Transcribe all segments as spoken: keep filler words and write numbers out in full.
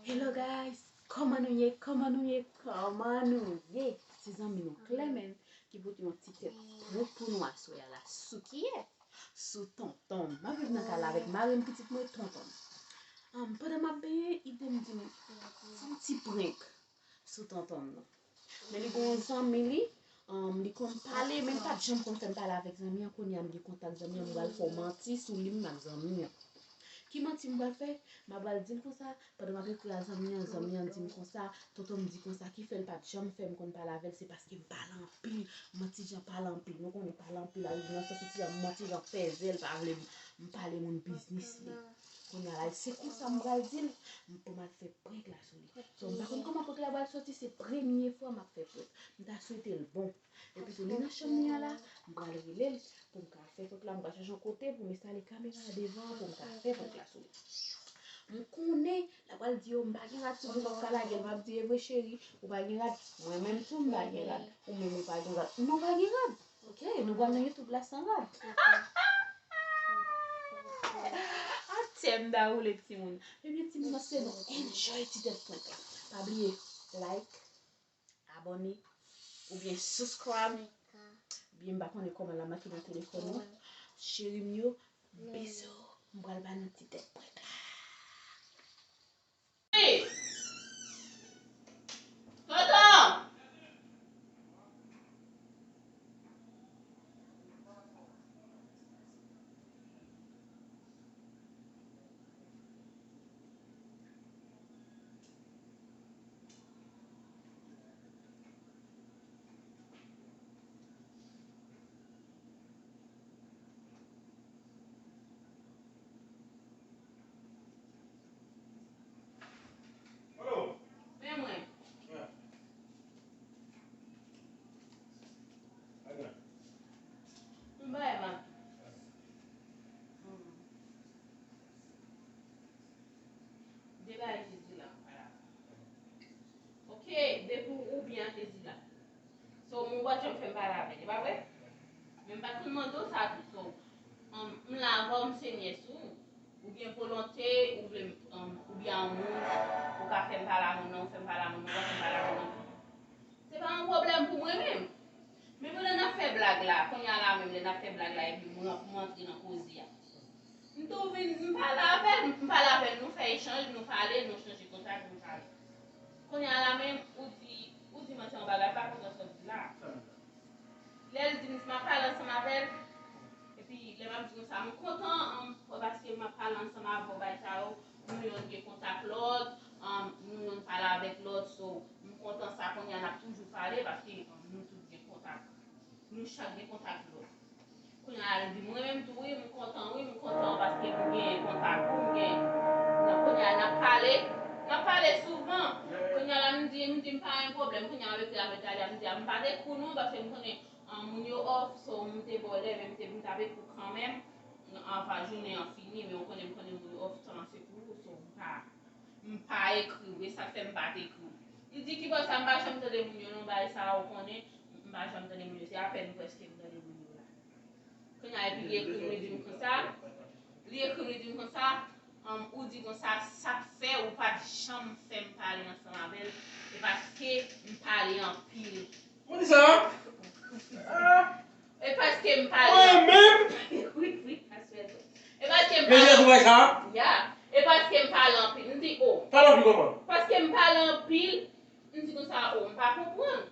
Hello guys, kòman nou ye? Kòman nou ye? Kòman nou ye? Se zanmi nou Clement ki pote yon ti tèt prank pou nou aswè a la sou kiyè? Sou tonton m. M ap viv nan kay la avèk mari m, pitit mwen, tonton m. Ann, pandan m ap benyen, ide m di m fè yon ti prank sou tonton m nan. Men li gen yon zanmi li, um, li konn pale, men li pa t janm konn fè m pale avèk zanmi an. Kounye a m gen kontak zanmi an, m pral fè w manti sou li menm ak zanmi an. Ki manti m pral fè? M pral di l konsa, pandan m ap ekri a zanmi an, zanmi an di m konsa, tonton m di konsa, ki fè l pa t janm fè m konn pale avè l, se paske m pale anpil, m ti jan pale anpil. Nou konnen pale anpil, a rive nan sans ou ti jan, m ti jan fè zèl, pa vle m, m pale moun biznis li. Kounye a la, se konsa m pral di l, m, pou m al fè prank la sou li. So, m pa konn kòman prank la pral soti, se premye fwa m ap fè prank. M ta swete l bon. Epi tou, li nan chanm li an la, m pral rele l pou m ka fè prank la, m pral chèche yon kote pou m enstale kamera devan an pou m ka fè prank la sou li. M konnen l ap pral di, "Yo, m pa gen rad sou mwen, m ap ka lage l." M ap di, "E vre, cheri, ou pa gen rad?" Mwen menm tou, m pa gen rad. Ou menm ou pa gen rad. Nou pa gen rad. Ok, nou pral nan YouTube la san rad. Atè m da woule timoun. Ebyen timoun, se nou enjoy ti tèt prank la. Pa bliye like, abòne, oubyen subscribe. Byen, m pa konnen kòman l ap make nan telefòn ou. Cheri m yo, bizou. M pral ba nou ti tèt prank la. Hey! Tonton! Men mwen. M bay mati. De bagay Jezi la, m pa la. Ok, depi ou byen ak Jezi la. So, moun pa janm fè m pale avè l, e pa vre? Men m pa t konn mande w sa tou. So, um, m la avè w, m se nyès ou. Ou gen volonte, ou vle, um, ou byen yon moun, ou ka fè m pale a moun nan, ou fè m pale a moun nan, ou pa fè m pale a moun nan. Se pa yon pwoblèm pou mwen menm. Men pandan n ap fè blag la, kounye a la menm, lè n ap fè blag la, epi mwen, m antre nan koze a. M tou vin, m pale avè l, m pale avè l, nou fè echanj, nou pale, nou chanje kontak, nou pale. Kounye a la menm, ou di, ou di m anti yon bagay, m pa kontan sa w di la. Lè l di m, m ap pale ansanm avè l, epi lè m ap di konsa, m kontan, ann, paske m ap pale ansanm avè w, bagay sa yo, nou youn gen kontak lòt, ann, nou youn pale avèk lòt, so, m kontan sa, kounye a n ap toujou pale, paske, ann, nou tout gen kontak. Nou chak gen kontak lòt. Kounye a, li di, "Mwen menm tou, wi, m kontan, wi, m kontan, paske m gen kontak ou, m gen." Nan kounye a, n ap pale, n ap pale souvan. Kounye a la, m di, m di, "M pa gen pwoblèm." Kounye a, m ap ekri avè Talia, m di, "A, m pa t ekri w non, paske m konnen, an, moun yo off, so, m te ba w lè, men m te, m t ap ekri w kanmenm, anvan jounen an fini, men w konnen, m konnen moun yo off, tan an se pou ou, so, m pa." M pa ekri w, e sa k fè m pa t ekri w. Li di, "Kibò sa, m pa janm tande moun yo non, bagay sa a, ou konnen, m pa janm tande moun yo, se apèn prèske m tande moun yo la." Kounye a, epi li ekri m, li di m konsa, li ekri m, li di m konsa, ann, ou di konsa, sa k fè ou pa t janm fè m pale ansanm avè l, se paske m pale anpil. Ou di sa? Ah. E paske m pale. Mwen menm? Wi, wi, aswè tou. E paske m pale. Deja tou bay sa? Ya. E paske m pale anpil. M di, "O." Pale anpil kòman? Paske m pale anpil, m di konsa, "O, m pa konprann."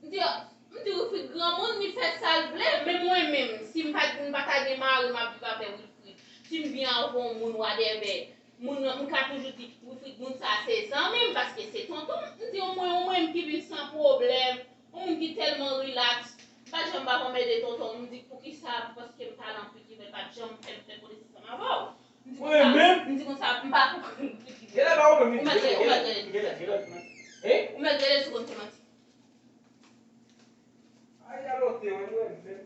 M di, m di, "Wilfrid granmoun, li fè sa l vle, men mwen menm, si m pa, m pa ta gen mari, m ap viv avè Wilfrid. Si m byen avè yon moun, whatever, moun nan, m ka toujou di, Wilfrid, moun sa a se zanmi m, paske se tonton m." M di, "Omwen, omwen, m ki vin san pwoblèm." Yon moun ki tèlman rilaks, m pa janm pa konn mède tonton m, m di, "Poukisa?" Paske m pale anpil ki fè l pa t janm fè m fè konesans ansanm avè w. M di konsa, m di konsa, m pa konprann. Genlè pa ou menm li di. Ou mèt rele, ou mèt rele. Hein? Ou mèt rele si w konn fè manti. Ay, alote, mwen, mwen, mwen.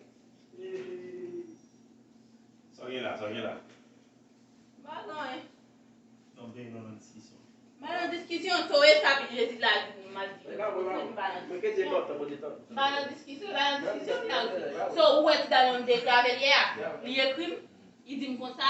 Sa w gen la, sa w gen la? M pa gen anyen. Non, m te nan diskisyon. M pa nan diskisyon, so e sa Jezi la di m al di. M pa nan diskisyon. M pa nan diskisyon, m pa nan diskisyon, m nan di. So, ou wè ti dalon m te ekri avè l yè a? Li ekri m, li di m konsa,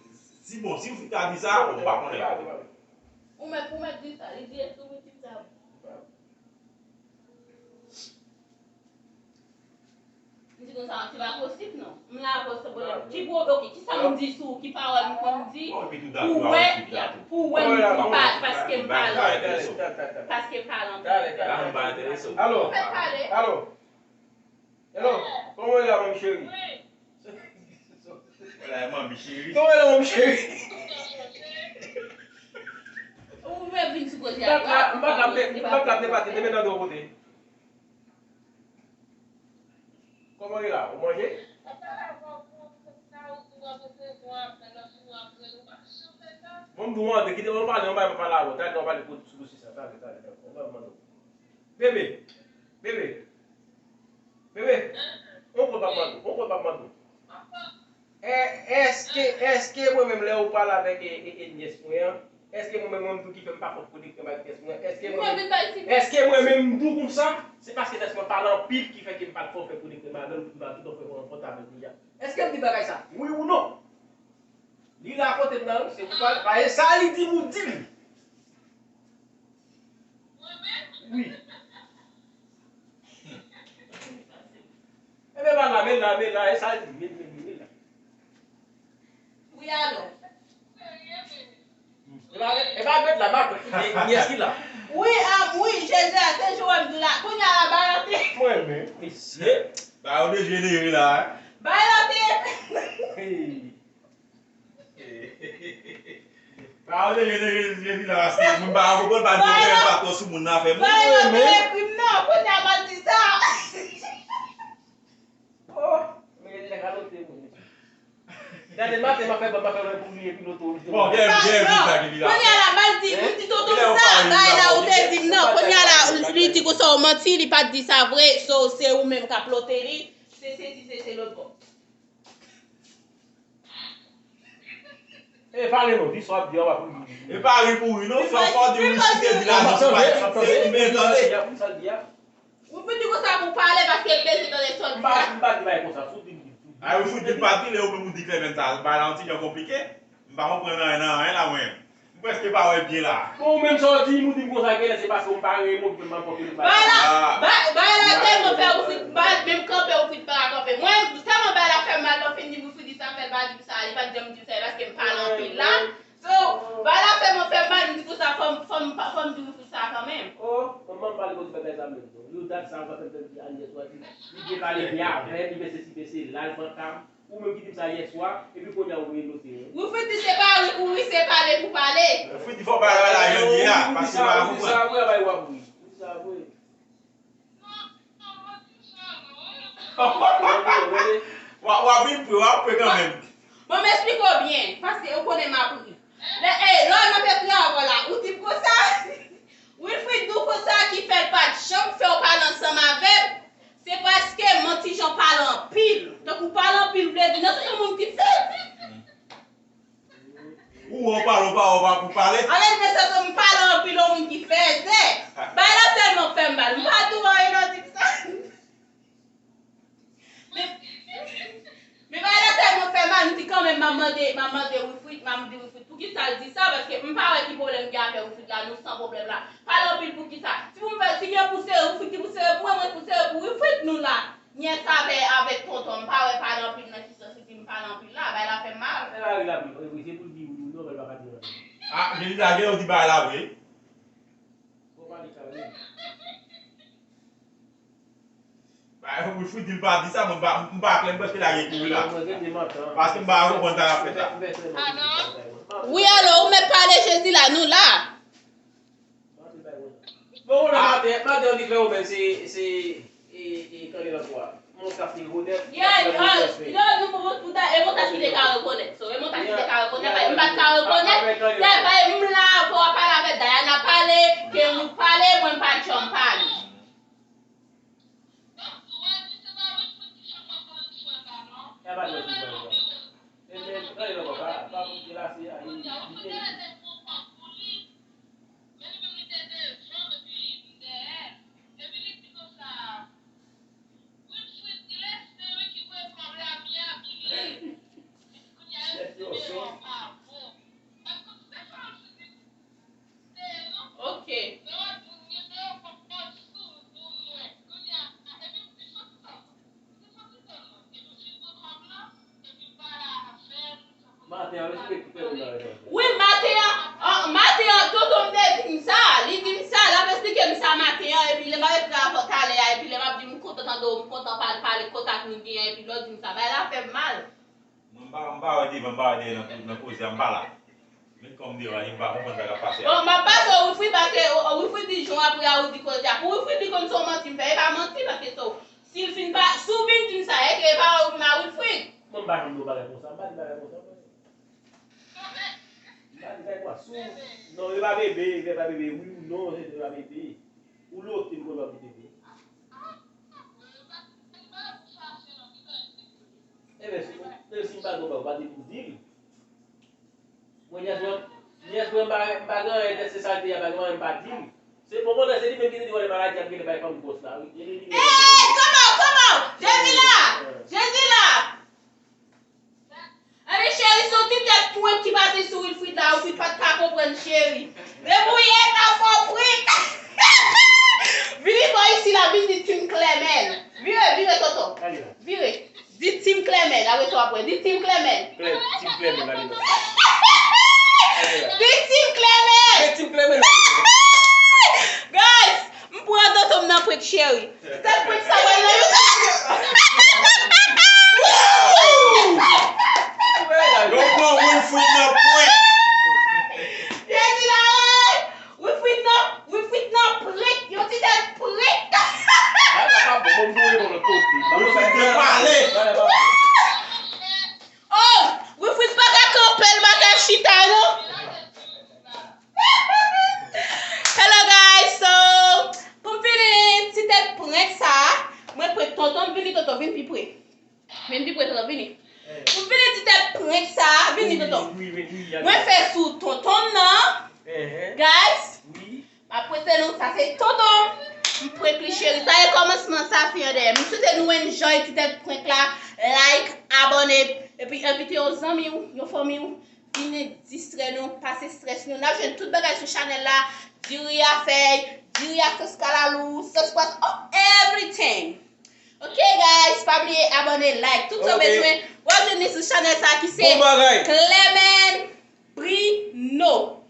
si bon, si Wilfrid ta di sa, bon, m pa konnen. Ou mèt, ou mèt di sa, li di eski Wilfrid sa. M di konsa, se pa posib non. M la avè w san pwoblèm. Ki pwoblèm, ok, kisa m di sou ou, ki pawòl m konn di pou wè, pou wè m pa, paske m pa lan. Paske m pa lan. Alo, alo. Hello, kòman w ye la, manmi cheri? Wala, manmi cheri. Kòman w ye la, manmi cheri? Ou vle vin sou koze a. M pa ka, m pa ka, m pa ka depate, demen nan de kote. Kòman w ye la? Ou manje? Bon, m di w antre, kite mwen pale, yon bagay mwen pale avè w. Talè, nou pale sou dosye sa, talè, talè, talè. Yon bagay mwen mande w. Bebe, bebe, bebe, yon kout m ap mande w, yon kout m ap mande w. Èske, èske mwen menm lè ou pale avèk e, e, e nyès mwen an, èske mwen menm mwen m tou ki fè m pa fè konik nan bay nyès mwen an? Èske mwen menm, èske mwen menm m tou konsa? Se paske nyès mwen pale anpil ki fè ke m pa t fè w fè konik nan bay avè l, m pa tout fè w rankontre avèk li a. Èske m di bagay sa? Wi ou non? Li la kote m nan, se ou pale, paske sa li di m ou di l. Wi. Ebyen pa la, men la, men la, e sa li, men, men, men, men la. Wi alò. E pa, e pa met la, ma, e, e, nyès ki la. Wi, a, wi, Jezi a, se jou wè m di la. Kounye a la, ba yon ti. Mwen, men, mesye. Ba yo dejenere la, hein. Ba yon ti. Hey. Ba yo dejenere, dejenere la, paske moun pa konprann, pa doktè, pa twò sou moun nan fè moun. Ba yon ti eprim non, kounye a m al di sa. Oh, men gen deja kalote moun. Gade maten m ap fè ban, m ap fè wè pou li epi loto. Bon, gen, gen vin sa ki vin la. Kounye a la, m al di, m di tonton sa, bay la ou te di m nan. Kounye a la, li di konsa ou manti, li pa t di sa vre, so se ou menm k ap lote li, se sezi, se, se lòt bò. E pale non, di sa w ap di a, w ap ri. E pa ri pou ri non, fò, fò di wi, si te di la, non, se pa di, se men tande. Sa l di a. Ou fin di konsa pou pale, paske m bezwen tande sa w di a. M pa di bagay konsa, sou di m. Ay, ou fout di pati, lè ou menm ou di Clementa, bagay la yon ti jan konplike. M pa konprann anyen nan anyen la, mwen. M prèske pa wè byen la. Bon, ou menm sa w di m, ou di m konsa, genlè se paske ou pa renmen m, ou pa renmen m. Bay la, bay, bay la tèlman fè ou fout, bay, menm kanpe ou fout pa ka kanpe. Mwen, tèlman bay la fè m mal, lè w fin di m ou fout di sa fè l pa di m sa, li pa t janm di m sa, e paske m pale anpil la. So, bay la fè mwen fè mal, m di konsa, fò m, fò m, fò m di ou fout sa kanmenm. Oh, manman m pale konsa bagay sa menm non. Yon dat sa, ou pa fè m tann di Agnès, ou a di, li te pale byen avè m, li men se si men se la, l pran kam. Ou menm ki di m sa yèswa, epi kounye a ou rele Lote. Wi, Fritz di se pa ri pou ri, se pale pou pale. Fritz di fò bagay la jan li ye a, paske pa konprann. Ou di sa vre, bay w ap ri. Ou di sa vre. W ap, w ap vin pre, w ap pre kanmenm. Bon, m esplike w byen, paske ou konnen m ap ri. Lè, e, lè m ap ekri avè w la, ou di m konsa. Wilfrid di w konsa ki fè l pa t janm fè w pale ansanm avè l. Se paske manti jan pale anpil. Tankou pale anpil vle di nan se yon moun ki fèb. Ou wè w pale, w pa wè w pa pou pale. Anlè m fè sa m pale anpil yon moun ki fèzè. Bay la tèlman fè m mal. M pa di w anyen non di m sa. Men, men bay la tèlman fè mal, m di kanmenm m ap mande, m ap mande Wilfrid, m ap di Wilfrid poukisa l di sa, paske m pa wè ki pwoblèm gen avè Wilfrid la, nou san pwoblèm la. Pale anpil poukisa. Si pou m fè, si gen pou sere Wilfrid ki pou sere pou mwen, mwen pou sere pou Wilfrid nou la. Nyès avè, avèk tonton, m pa wè pale anpil nan ki sans li di m Pale anpil la, bay la fè m mal. E pa ri la, wi, wi, se pou l di wi ou non, men l pa ka di non. Ah, gen la gen ou di bagay la vre. Bon, pa di sa, wi. Ba, Wilfrid di l pa di sa, mwen m pa, m pa klè, m prèske lage kouri la. Paske m pa konprann sa l ap fè sa. Wi, alo, ou mèt pale, Jezi la, nou la. Bon, ou la maten, maten, ou di klè ou menm, se, se, e, e, kande nan twa. Mwen k ap fil gonèt. Yeah, yeah, yo, nou pou, pou da, e montaj ki te ka rekonèt. So, e montaj ki te ka rekonèt, bay, m pa t ka rekonèt. Dayè, bay, m la, pou w ap pale avèk Dayana pale, ke ou pale, mwen m pa t janm pale. E pa di yon ti bagay. E men, kande nan twa, pa, pa pou delase a, e, Men li menm li te devan epi m dèyè. Epi li di konsa, Wilfrid, li lese wi ki voye kòb la, mi a bliye. Kounye a yo di nimewo a pa bon. Mwen konn se pa Wilfrid li te non. Ok. Lè w ap di nimewo pa bon sou pou mwen. Kounye a, epi m di soti sa. Wi, maten an, an, maten an, tonton m te di m sa, li di m sa, l ap esplike m sa maten an, epi lè m ap esplike avè w talè a, epi lè m ap di m kontan tande w, m kontan pale, pale kontak nou genyen, epi lè w di m sa, bagay la fè m mal. Mwen m pa, m pa wè devan, m pa wè dèyè nan, nan koze a, m pa la. Met kò m deyò a, m pa konprann sa k ap pase a. Bon, m ap pase Wilfrid paske Wilfrid di jan apre a ou di koze a. Pou Wilfrid li konn se yon manti m fè, e pa manti paske so, si l fin pa, si w vin di m sa, e ke e pawòl ou vin a Wilfrid. Mwen m pa janm di yon bagay konsa, m pa di bagay konsa mwen. M pa di bagay konsa. Si w, non, e pa bebe, e pa bebe, wi ou non, e pa bebe. Ou lote m konn w ap di bebe. Ebyen, si, menm si m pa gen yon bagay, ou pa te pou di l. Mwen, nyès mwen, nyès mwen, m pa, m pa gen anyen, se sa l te ye, pa gen anyen, m pa di l. Se bon, konnen se li menm ki te di, wè, maladi ap gentan bay fanm gwòs la, wi. E li, li menm. Ey, come on, come on! Jezi la! Jezi la! Anben, cheri, se yon ti tèt prank ki pase sou Wilfrid la, Wilfrid pa t ka konprann, cheri. Debouye, ta fò prank! Vini bò isi la, vin di Team Clement. Vire, vire, tonton. Vire. Di Team Clement, apre sa w ap wè. Di Team Clement. Clem, Team Clement la devan. Di Team Clement. Clem, Team Clement la devan. Guys, m pran tonton m nan prank cheri. Ti tèt prank sa pral nan YouTube. Yo pran Wilfrid nan prank. Jezi la, wi. Wilfrid nan, Wilfrid nan prank, yon ti tèt prank. Bagay la pa bon, bon, m voye bon lòt kote. Wilfrid te pale. Oh, Wilfrid pa ka kanpe, l pa ka chita, non. Hello guys, so, pou m fini ti tèt prank sa, mwen prank tonton, vini tonton, vin pi pre. Vin pi pre tonton, vini. Pou m fini ti tèt prank sa, vini tonton. Mwen fè sou tonton m nan. Guys, m ap prese nou, sa se tonton m. M prank li cheri. Sa e kòmansman sa, fi an dèyè. M swete nou enjoy ti tèt prank la. Like, abòne, epi envite yon zanmi w, yon fanmi w. Vin distrè nou, pase strès nou. N ap jwenn tout bagay sou chanèl la. Diri a fèy, diri a sòs kalalou, sòs pwason, oh, everything. Ok guys, pa bliye abòne, like, tout sa w bezwen. W ap jwenn li sou chanèl sa ki se Clement Bruno.